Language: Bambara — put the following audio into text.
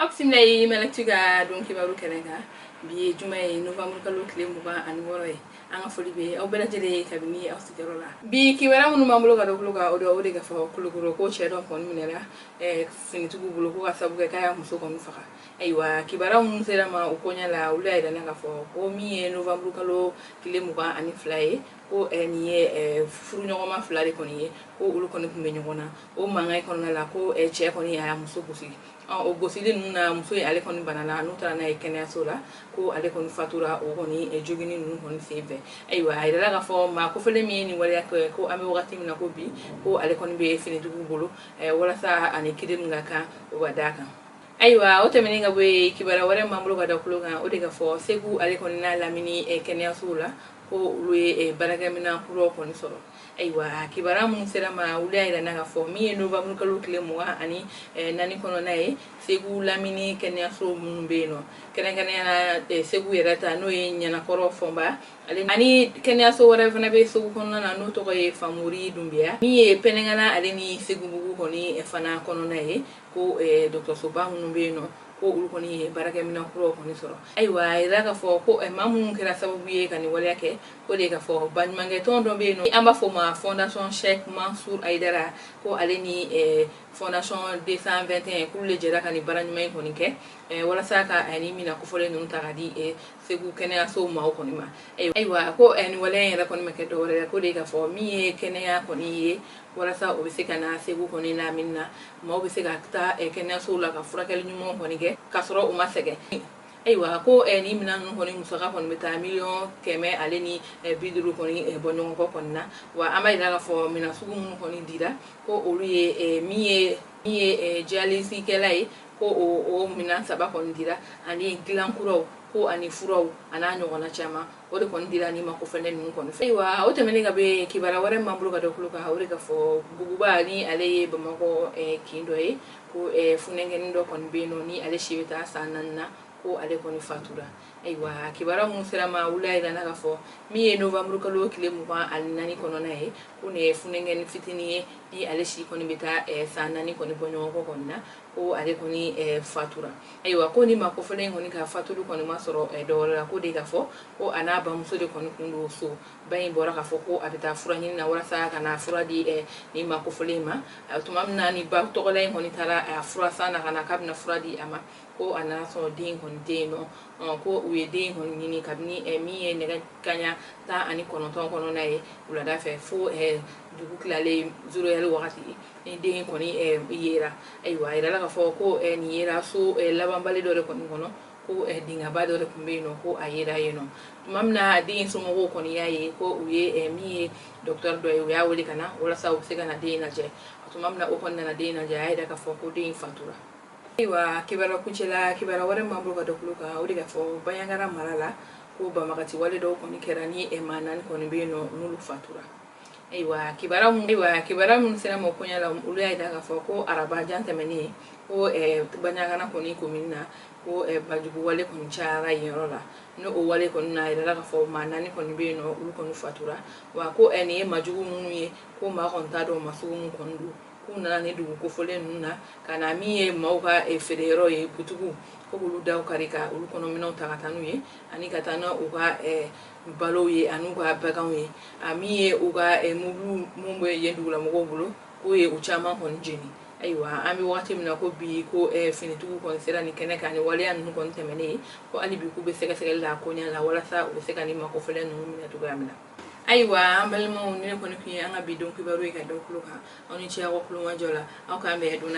Aw bisimila ye Mɛlɛti ka don kibaru kɛnɛ kan. Bi ye juma ye, novembre kalo tile 26 ye. An ka foli bɛ aw bɛɛ lajɛlen ye kabini aw sigiyɔrɔ la. Bi kibaruya minnu b'an bolo ka da tulo kan, o dɔ o de ka fɔ Kulukoro, ko cɛ dɔ kɔni minɛra finitigiw bolo ko ka sabu kɛ k'a y'a muso kɔni faga. Ayiwa, kibaruya minnu sera ma o koɲɛ la, olu y'a yira n na k'a fɔ ko min ye novembre kalo tile 22 ye, ko nin ye furuɲɔgɔnma fila de kɔni ye, ko olu kɔni tun bɛ ɲɔgɔn na. O mankan in kɔnɔna la, ko cɛ kɔni y'a muso gosi. O gosili ninnu na, muso in ale kɔni banana. N'u taara n'a ye kɛnɛyaso la, ko ale kɔni fatura o kɔni jogini ninnu kɔni sen fɛ. Ayiwa, a yirala k'a fɔ maa kofɔlen min ye nin waleya kɛ, ko an bɛ wagati min na ko bi, ko ale kɔni bɛ finitigiw bolo walasa ani kiri min ka kan, o ka d'a kan. Ayiwa, o tɛmɛnen ka bɔ yen, kibaruya wɛrɛ m'an bolo ka da tulo kan, o de ka fɔ Segu ale kɔni n'a lamini kɛnɛyasow la, ko olu ye baarakɛminɛn kuraw kɔni sɔrɔ. Ayiwa, kibaruya minnu sera ma, olu y'a yira n na k'a fɔ min ye novembre kalo tile 24 kɔnɔna ye, Segu lamini kɛnɛyaso minnu bɛ yen nɔ, kɛrɛnkɛrɛnnenya la Segu yɛrɛ ta, n'o ye Ɲanakɔrɔ Fɔnba, ani kɛnɛyaso wɛrɛ fana bɛ Segu kɔnɔna na, n'o tɔgɔ ye Famori Dunbiya, min ye Pɛnɛngana ale ni Segubugu kɔni fana kɔnɔna ye, ko dɔgɔtɔrɔsoba minnu bɛ yen nɔ, ko olu kɔni ye baarakɛminɛn kuraw kɔni sɔrɔ. Ayiwa, a yira k'a fɔ ko maa minnu kɛra sababu ye ka nin waleya kɛ, o de ye k'a fɔ baɲumankɛtɔn dɔ bɛ yen nɔ, an b'a fɔ o ma Fondation Cheikh Mansour Aïdara, ko ale ni Fondation 221, k'olu de jɛra ka nin baara ɲuman in kɔni kɛ walasa ka nin minɛn kofɔlen ninnu ta ka di Segu kɛnɛyaso maaw kɔni ma. Ayiwa, ko nin waleya in yɛrɛ kɔni ma kɛ dɔwɛrɛ ye, ko de ye k'a fɔ min ye kɛnɛya kɔni ye, walasa o bɛ se ka na Segu kɔni lamini na, maaw bɛ se ka taa kɛnɛyasow la ka furakɛli ɲumanw kɔni kɛ k'a sɔrɔ u ma sɛgɛn. Ayiwa, ko nin minɛn ninnu kɔni musaka kɔni bɛ taa 150 000 kɔni bɔ ɲɔgɔn kɔ kɔni na. Wa an b'a yira k'a fɔ minɛn sugu minnu kɔni dira, ko olu ye min ye dialyse-kɛla ye, ko o minɛn saba kɔni dira, ani dilan kuraw, ko ani furaw, a n'a ɲɔgɔnna caman, o de kɔni dira ni ma kofɛnɛ ninnu kɔni fɛ. Ayiwa, o tɛmɛnen ka bɛ, kibaruya wɛrɛ m'an bolo ka da tulo kan, o de ka fɔ Buguba, ni ale ye Bamakɔ kin dɔ ye, ko funɛnkɛnin dɔ kɔni bɛ yen nɔ, ni ale si bɛ taa san 4 na, ko ale kɔni fatura. Ayiwa, kibaruya minnu sera ma, olu y'a yira n na k'a fɔ min ye novembre kalo tile 24 kɔnɔna ye, ko nin ye funɛnkɛnin fitinin ye, ni ale si kɔni bɛ taa san 4 kɔni bɔ ɲɔgɔn kɔ kɔni na, ko ale kɔni fatura. Ayiwa, ko ni maa kofɔlen kɔni ka fatuli kɔni ma sɔrɔ dɔwɛrɛ la, ko de ka fɔ ko a n'a bamuso de kɔni kun don so. Ba in bɔra k'a fɔ ko a bɛ taa fura ɲini na walasa ka na fura di ni maa kofɔlen ma. Tuma min na ni ba tɔgɔla in kɔni taara a fura san na ka na k'a bɛna fura di a ma, ko a nana sɔrɔ den kɔni tɛ yen nɔ. Ko u ye den kɔni ɲini kabini min ye nɛgɛ kaɲa 19 kɔnɔna ye wulada fɛ, fo dugu tilalen zuroyali wagati ni den kɔni yera. Ayiwa, a yirala k'a fɔ ko nin yera so labanbali dɔ de kɔni kɔnɔ, ko dingɛba dɔ de tun bɛ yen nɔ, ko a yera yen nɔ. Tuma min na den somɔgɔw kɔni y'a ye, ko u ye min ye docteur dɔ ye, u y'a wele ka na walasa u bɛ se ka na den lajɛ. Tuma min na o kɔni nana den lajɛ, a y'a yira k'a fɔ ko den fatura. Ayiwa, kibaruya kuncɛla, kibaruya wɛrɛ m'an bolo ka da tulo kan, o de ka fɔ Bandiagara mara la, ko banbagati wale dɔw kɔni kɛra, ni maa naani kɔni bɛ yen nɔ, n'olu fatura. Ayiwa, kibaruya minnu sera ma koɲɛ la, olu y'a yira k'a fɔ ko araba jan tɛmɛnen, ko Bandiagara kɔni commune na, ko bajugu wale kɔni cayara yen yɔrɔ la. Ni o wale kɔni na, a yirala k'a fɔ maa naani kɔni bɛ yen nɔ, olu kɔni fatura. Wa ko nin ye majugu minnu ye, ko maa kɔni t'a dɔn maa sugu min kɔni don, k'u nana ni dugu kofɔlen ninnu na ka na min ye maaw ka feereyɔrɔ ye, butigiw, ko k'olu daw kari ka olu kɔnɔminɛnw ta ka taa n'u ye, ani ka taa n'u ka balow ye, ani u ka baganw ye, a min ye u ka mobiliw mun bɛ yen dugulamɔgɔw bolo, k'o ye u caman kɔni jeni. Ayiwa, an bɛ wagati min na ko bi, ko finitigiw kɔni sera nin kɛnɛ kan ni waleya ninnu kɔni tɛmɛnen ye, ko hali bi k'u bɛ sɛgɛsɛgɛli la a koɲɛ la walasa u bɛ se ka nin makofɛlɛ ninnu minɛ cogoya min na. Ayiwa, an balimaw, ni ne kɔni tun ye an ka bi don kibaru ye ka da tulo kan. Aw ni ce aw ka kulomajɔ la. Aw k'an bɛn don.